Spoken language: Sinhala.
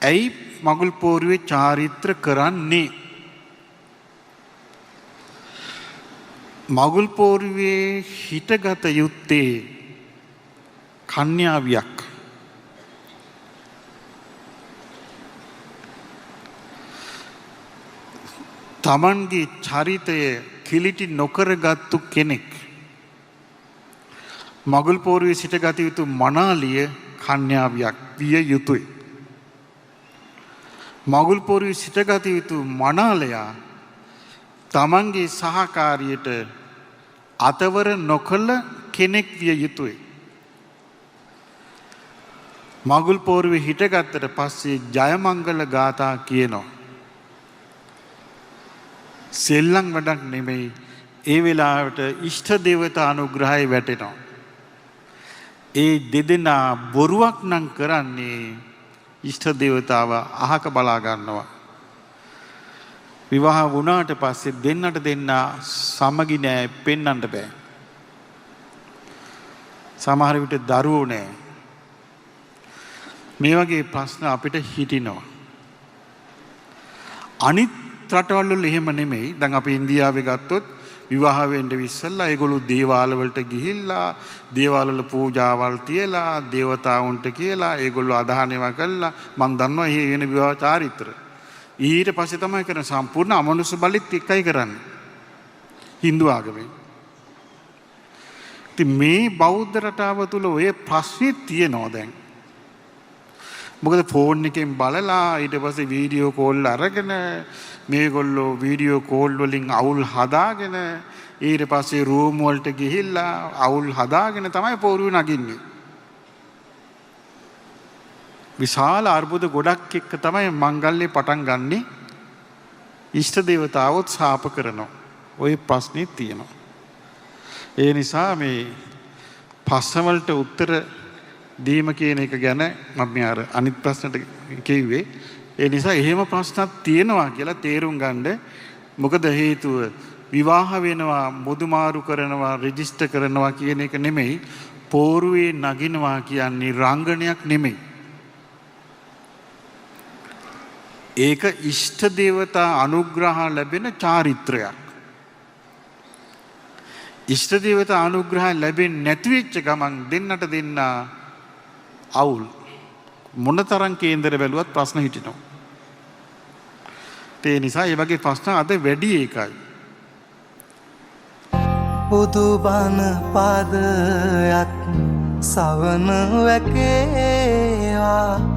ඇයි මගුල් පෝරුවේ චාරිත්‍ර කරන්නේ? මගුල් පෝරුවේ හිටගත යුත්තේ කන්‍යාවියක්. තමන්ගේ චරිතය කිලිටි නොකරගත්තු කෙනෙක්. මගුල් පෝරුවේ සිටගත යුතු මනාලිය කන්‍යාවියක් විය යුතුයි. මගුල් පෝරුවේ සිටගත යුතු මනාලයා තමන්ගේ සහකාරියට අතවර නොකළ කෙනෙක් විය යුතුයි. මගුල් පෝරුවේ හිටගත්තට පස්සේ ජයමංගල ගාථා කියනවා. සෙල්ලම් වැඩක් නෙමෙයි. ඒ වෙලාවට ඉෂ්ට දේවතා අනුග්‍රහය වැටෙනවා. ඒ දෙදෙනා බොරුවක් නම් කරන්නේ ඉෂ්ට දේවතාව අහක බලා ගන්නවා. විවාහ වුණාට පස්සේ දෙන්නට දෙන්න සමගි නෑ, පෙන්වන්න බෑ. සමහර විට දරුවෝ නෑ. මේ වගේ ප්‍රශ්න අපිට හිටිනවා. අනිත් රටවල් වල එහෙම නෙමෙයි. දැන් අපි ඉන්දියාවේ ගත්තොත් විවාහ වෙන්න ඉස්සෙල්ලා ඒගොල්ලෝ දේවාල වලට ගිහිල්ලා දේවාල වල පූජාවල් තියලා දේවතාවුන්ට කියලා ඒගොල්ලෝ අදහන ඒවා කළා. මං දන්නවා එහෙ වෙන විවාහ චාරිත්‍ර. ඊට පස්සේ තමයි කරන සම්පූර්ණ අමනුෂ්‍ය බලිත් එක්කයි කරන්නේ හින්දු ආගමේ. ඉතින් මේ බෞද්ධ රටාව තුල ඔය ප්‍රශ්නේ තියෙනවා දැන්. මොකද ෆෝන් එකෙන් බලලා ඊට පස්සේ වීඩියෝ කෝල් අරගෙන මේගොල්ලෝ වීඩියෝ කෝල් වලින් අවුල් හදාගෙන ඊට පස්සේ රූම් වලට ගිහිල්ලා අවුල් හදාගෙන තමයි පෝරුව නගින්නේ. විශාල අර්බුද ගොඩක් එක්ක තමයි මංගල්‍ය පටන් ගන්නෙ. ඉෂ්ට දේවතාවොත් ශාප කරනවා. ඔය ප්‍රශ්නේ තියෙනවා. ඒ නිසා මේ ප්‍රශ්න වලට උත්තර දීම කියන එක ගැන මම මේ අර අනිත් ප්‍රශ්නට කිව්වේ. ඒ නිසා එහෙම ප්‍රශ්නක් තියෙනවා කියලා තේරුම් ගන්න. මොකද හේතුව විවාහ වෙනවා, මුදුමාරු කරනවා, රෙජිස්ටර් කරනවා කියන එක නෙමෙයි. පෝරුවේ නගිනවා කියන්නේ රංගනයක් නෙමෙයි. ඒක ඉෂ්ට දේවතා අනුග්‍රහ ලැබෙන චාරිත්‍රයක්. ඉෂ්ට දේවතා අනුග්‍රහ ලැබෙන්නේ නැති වෙච්ච ගමන් දෙන්නට දෙන්න අවුල්. මොනතරම් කේන්දර බැලුවත් ප්‍රශ්න හිටිනවා. ඒ නිසා ඒ වගේ ප්‍රශ්න අද වැඩි ඒකයි. බුදුබණ පදයක් සවන වැකේවා.